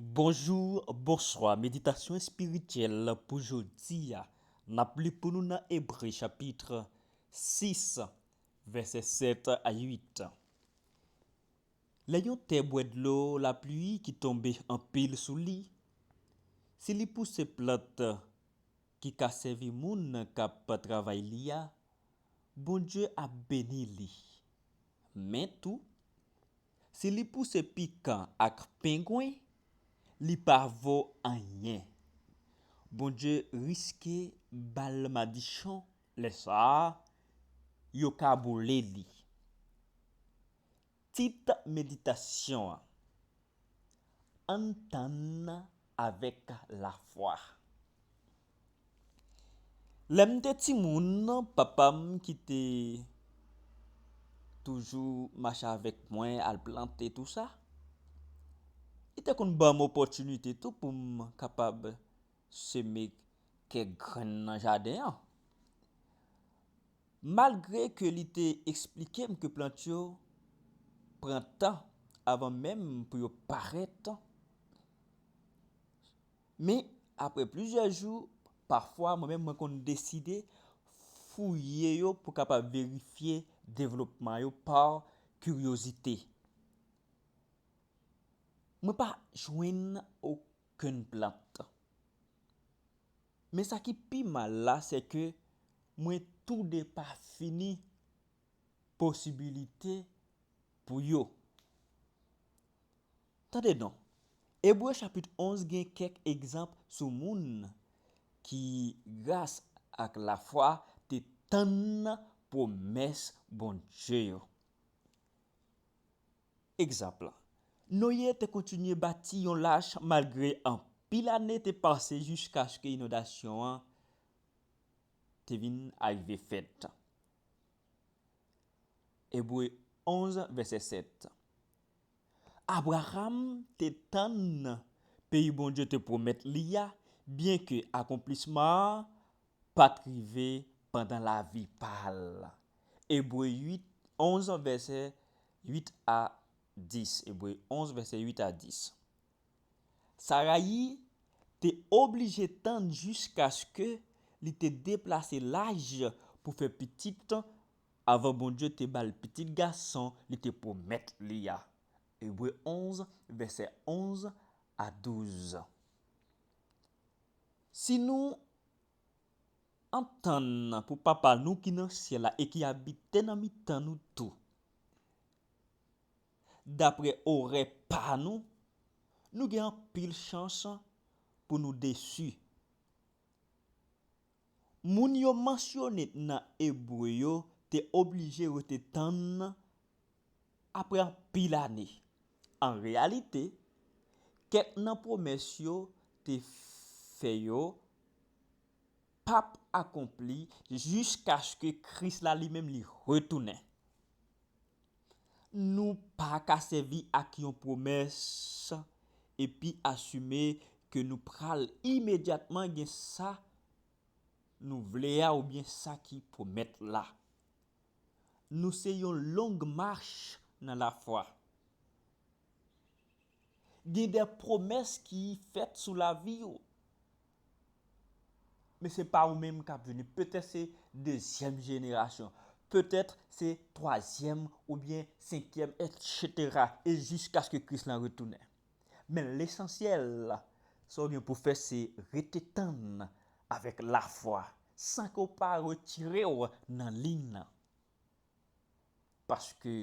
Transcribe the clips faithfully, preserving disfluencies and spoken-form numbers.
Bonjou, bonswa. Meditasyon espirityèl pou jodi a. N ap li pou nou nan Ebre chapit sis, vèsè sèt a uit. Lè yon tè bwè dlo lapli ki tonbe anpil sou li, si li pouse plant ki ka sèvi moun k ap travay li a, Bondye ap beni li. Men tou, si li pouse pikan ak pengwen, li pa vo anyen. Bondye riske ba l madichon, lè sa a, yo ka boule li. Tit meditasyon an: Ann tann avèk lafwa. Lè m te timoun, papa m ki te toujou mache avèk mwen al plante tou sa, li te konn ban m opòtinite tou pou m kapab seme kèk grenn nan jaden an. Malgre ke li te eksplike m ke plant yo pran tan avan menm pou yo parèt, men apre plizyè jou, pafwa mwen menm mwen konn deside fouye yo pou kapab verifye devlopman yo pa kiryozite. Mwen pa jwenn okenn plant. Men sa ki pi mal la, se ke mwen toude pa fini posibilite pou yo. Tande non, Ebre chapit onz gen kèk egzanp sou moun ki, gras ak lafwa, te tann pwomès Bondye yo. Egzanp, Noye te kontinye bati yon lach malgre anpil ane te pase jiskaske inondasyon an te vin arive fèt. Ebre onz, vèsè sèt. Abraram te tann peyi Bondye te pwomèt li a, byenke akonplisman an pa t rive pandan lavi pa l. Ebre uit, onz, vèsè uit a dis. Ebre onz, vèsè uit a dis. Sarayi te oblije tann jiskaske li te deplase laj pou fè pitit, avan Bondye te ba l pitit gason li te pwomèt li a. Ebre onz, vèsè onz a douz. Si nou antann pou Papa nou ki nan syèl la e ki abite nan mitan nou tou, dapre orè pa nou, nou gen anpil chans pou nou desi. Moun yo mansyone nan Ebre yo te oblije rete tann apre anpil ane. An reyalite, kèk nan pwomès yo te fè yo p ap akonpli jiskaske Kris la li menm li retounen. Nou pa ka sèvi ak yon pwomès epi asime ke nou pral imedyatman gen sa nou vle a oubyen sa ki pwomèt la. Nou se yon long mach nan lafwa. Gen de pwomès ki fèt sou lavi w. Men se pa ou menm k ap vini. Petèt se dezyèm jenerasyon. Petèt se twazyèm oubyen senkyèm, etsetera. E jiskaske Kris lan retounen. Men lesansyèl, sa w gen pou fè se rete tann avèk lafwa, san ke w pa retire w nan liy nan. Paske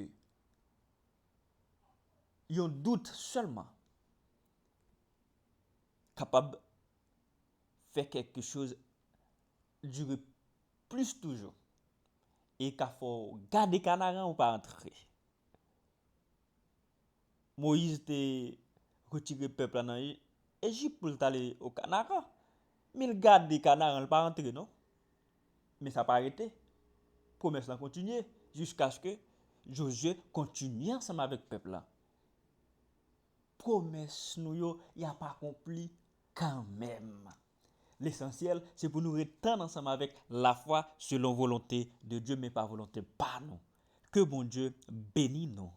yon dout sèlman kapab fè kèlke choz dire plis toujou. E ka fè w gade kanaran ou pa antre. Moyiz te retire pèp la nan Ejip pou l t ale o Kanaran. Men l gade Kanaran, l pa antre non. Men sa pa rete. Pwomès lan kontinye jiskaske Jozye kontinye ansanm avèk pèp la. Pwomès nou yo, y ap akonpli kanmenm. Lesansyèl, se pou nou ret tann ansanm avèk lafwa selon volonte de Dye, men pa volonte pa nou. Ke Bondye beni nou.